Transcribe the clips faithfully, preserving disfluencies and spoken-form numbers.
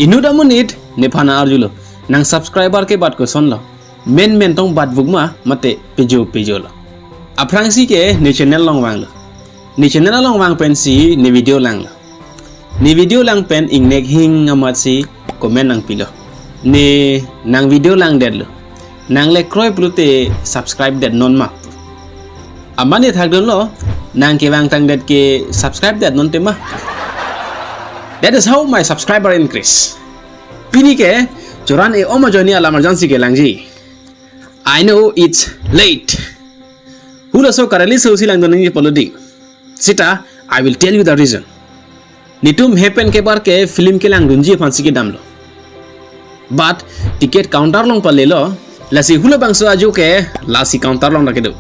Inut amonit nephan arjulo, nang subscriber kebat kosonlo? Menmen tong bat vukma mate pejo pejolo? Aphrangsi ke ne channel along vanglo. Ne channel along vang pensi ne video langlo. Ne video lang pen ingnek hing amatsi comment nangpilo. Ne nang video langdetlo. Nang le kroi pulote subscribe detnon ma? Amat ne thakdunlo, nang kevangtangdet ke subscribe detnon tema? That is how my subscriber increase. Pini ke choran e-om ajoine alam arjan si kelangji. I know it's late. Hulaso kareli sosi langdun nangji pulo dei. Sita, I will tell you the reason. Netum hepen kebar ke film kelangdunji aphansi kedamlo. But ticket counter along palelo, lasi hulabangso ajo ke lasi counter along ta kedo.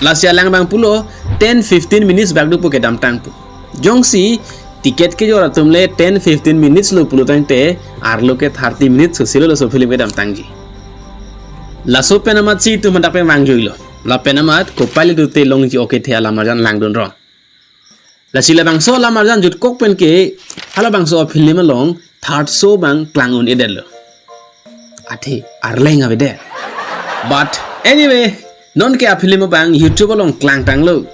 Lasi alang abang pulo ten fifteen minutes bak do pu kedamtang pu. Jongsi ticket kejor atum le ten fifteen minutes lo pulo tangte, arlo ke thirty minutes sosilo laso film kedamtangji. Laso pen amatsi itum hadak pen vangjuilo. Lapen amat kopai le dote longji oke the alam arjan langdun rong. Lasi labangso alam arjan jutkok pen ke halabangso film along third show abang klang un-edetlo. Athe arleng avedet. But anyway, non ke a film abang YouTube along klangtanglo.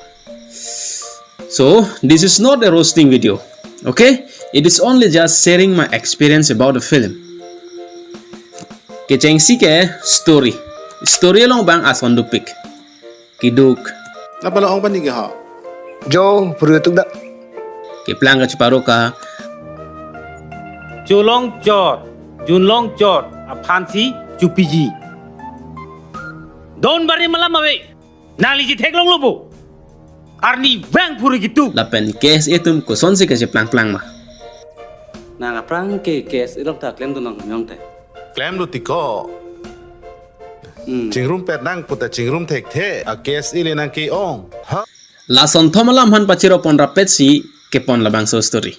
So, this is not a roasting video. Okay? It is only just sharing my experience about the film. Kechengsi ke story. Story along abang ason dopik. Keduk. Napa lo ong pani ke ha? Jo, puru tuk da. Keplang kacheparo ka. Cholong chot, junlong chot, aphansi chopiji. Don bari malam ave. Nangli chetheklonglo bo. Arnivang puru ketuk. Lapen K S A atum kosonsi kacheplang plang ma? Nang aphrang ke K S A along ta klemdun nang yong te. Klemlo tiko. Hmm. Chingrum pet nang puta chingrum thekthe, a K S A le nang ke-ong. Ha? Lason thom alam aphan pachiro pon rapetsi kepon labangso story.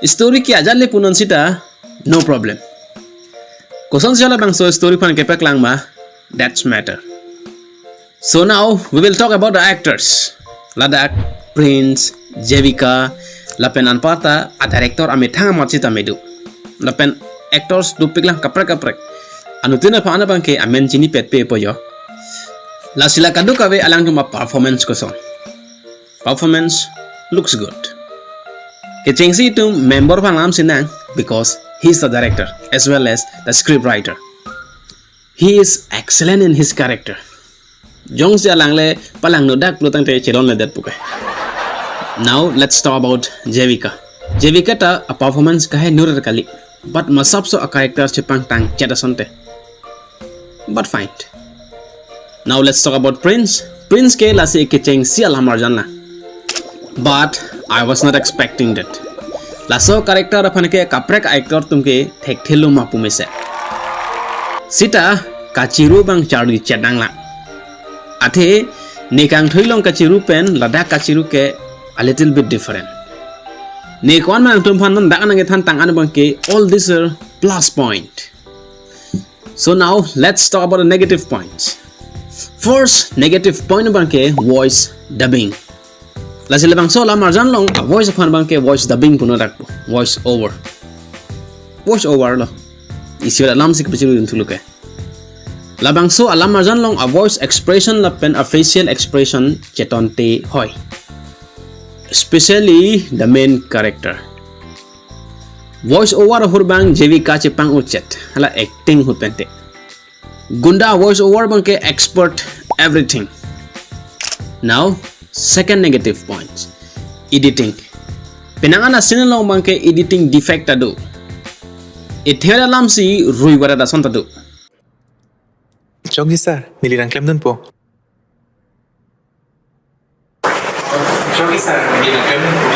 Story ke ajat le punon sita, no problem. Kosonsi labangso story aphan kepaklang ma, that's matter. So now we will talk about the actors. Ladak Prince, Jevika, lapen anparta a director amethang amat sita medu. Lapen actors dopik lang kaprek kaprek. Anuttin aphan abang ke amen chinipet pe po jo. Lasi la kadokave alangtum a performance koson. Performance looks good. Kechengsi itum member aphan alam si nang because he is the director as well as the script writer. He is excellent in his character. Jongsi alang le palangno dak pulo tangte chelonledet puke. Now let's talk about Jevika. Jevika ta a performance kahenur kali. But masapso a character chepangtang chet asonte. But fine. Now let's talk about Prince. Prince ke lasi kechengsi alam arjan lang. But I was not expecting that. Laso character aphan ke kaprek actor atum ke thekthelo ma pu mesen. Sita kachiru abang charli chetang lang. Athe ne kangthui along kachiru pen ladak kachiru ke a little bit different. Ne ko-an ma nangtum aphan non dak nang kethan tang an abang ke all these are plus point. So now let's talk about the negative points. First negative point abang ke voice dubbing. Lasi labangso alam arjan along a voice aphan abang ke voice dubbing puno dak, voice over. Voice over lo. Isi alam si kepachirudun thulu ke. Labangso alam arjan along a voice expression lapen a facial expression chetonte hoi. Especially the main character. Voice over ahur abang Jevika chepang uchet. Hala acting ahut pente. Gunda voice over abang ke expert everything. Now, second negative points. Editing. Penang an a scene along abang ke editing defect ta do. Ithera lam si rui wara dason ta do. Chongki sir, neli nang klemdun po. Chongki sir, neli nang klemdun po.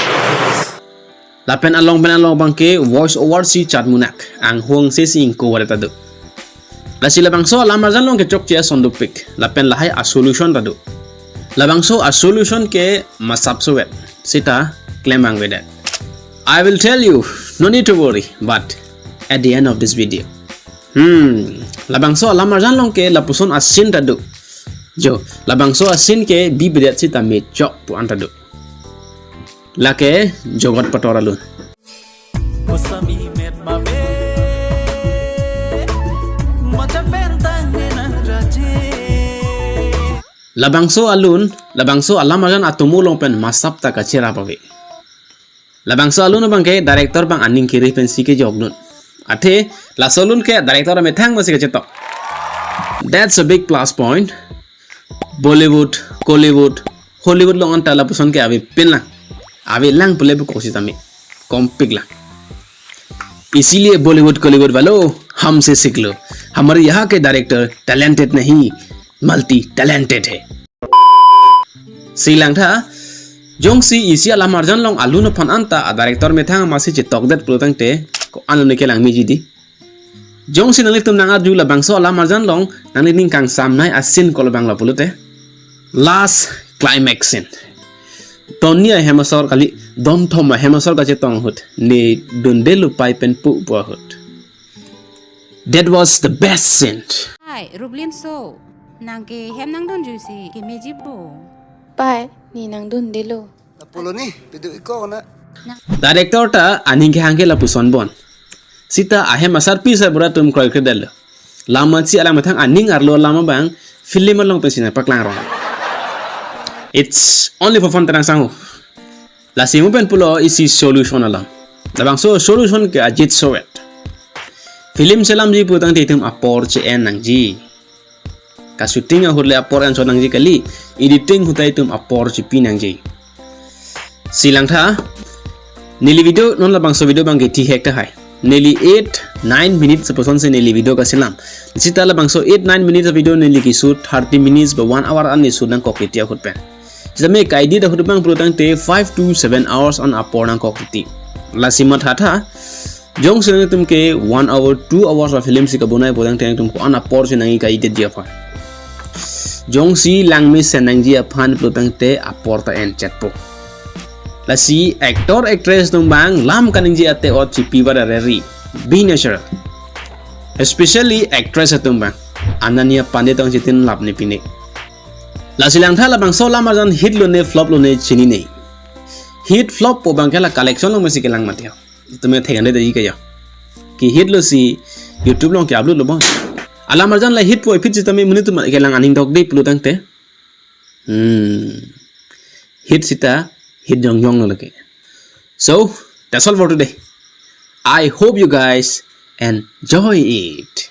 Lapen along pen along abang ke voice over si chat munak, anghong se si ingko wara ta do. Lasi labangso alam arjan along ke chokche ason dopik, lapen lahai a solution ta do. Labangso a solution ke masapso vet, sita klem angvedet. I will tell you, no need to worry, but at the end of this video. Hmm, labangso alam arjan along ke lapuson a scene ta do. Jo, labangso a scene ke bibidet sita mechok pu an ta do. Lake jogot pator alun. Kosami met Labangso alun, labangso alam arjan atomo along pen masap ta kacherap ave. Labangso alun abang ke director abang aning kiri pensi kejokdun. Athe, laso alun ke director amethang masi kachetok. That's a big plus point. Bollywood, Kollywood, Hollywood along anta lapuson ke avepin lang. Avelang pule bu kosi tame. Kompik lang. इसीलिए बॉलीवुड कॉलीवुड वालों, हमसे सीख लो। हमारे यहाँ के director talented नहीं, multi talented है। Si langtha, jongsi isi alam arjan along alun aphan anta a director methang masi chetokdet pulo tangte, ko-an alun kelang meji di. Jongsi nanglitum nang-arju labangso alam arjan along nangli ning kangsamnei a scene kolobang lo pulote. Last climax scene. Donni ahem asor kali, don thom ahem asor kachetong ahut. Ne dunde lo pai pen pu pu ahut. That was the best scene. Hai, Rublin so. Nang ke hem nangdunjuisi, kemeji bo. Pai, ne nangdundelo. Napolo ni, pidu iko na. Director ta aning kehang ke lapuson bon. Sita ahem asarpi sarbura atum kroikredetlo. Lamansi alang methang aning arlo alam abang film along pensi nangpaklang rong. It's only for fun tenang sangho. Lasi mo pen pulo isi solution alam. Labangso solution ke ajit sowet. Film selamji pu tangte itum apor che-en nangji. Ka shooting ahut le apor enso nangji kali, editing ahut ta itum apor chepi nangji. Si langtha, neli video non labangso video abang ke thihek tahai. Neli eight, nine minutes apusonsi neli video kaselam. Sita labangso eight, nine minutes video neli keshoot thirty minutes ba one hour an ne shoot nangkok titi ahut pen. Sitame ka-edit ahut abang pulo tangte five to seven hours an apor nangkok titi. Lasi mathatha, jongsi nangtum ke one hour, two hours a film si kabonai pulo tangte nangtum ko-an apor si nangji ka-editji aphan. Jongsi langmesen nangji aphan pulo tangte apor ta enchetpo. Lasi actor actress atum abang lam kaningje ate ot chepi ba rari. Be natural. Especially actress atum abang. Ananya Pandey tong chitin lap ne pine. Lasi langtha labangso alam arjan hit lone flop lone chininei. Hit flop pu abang ke la collection along mesi kelang mati ho. Itum ya thegan de kayo. Ke hit lo si YouTube along ke upload lo bang. Alam arjan la hit pu ipit sitame monit atum kelang aning dok de pulo tangte. Hmm. Hit sita hit jongjong lo lake. So, that's all for today. I hope you guys enjoy it.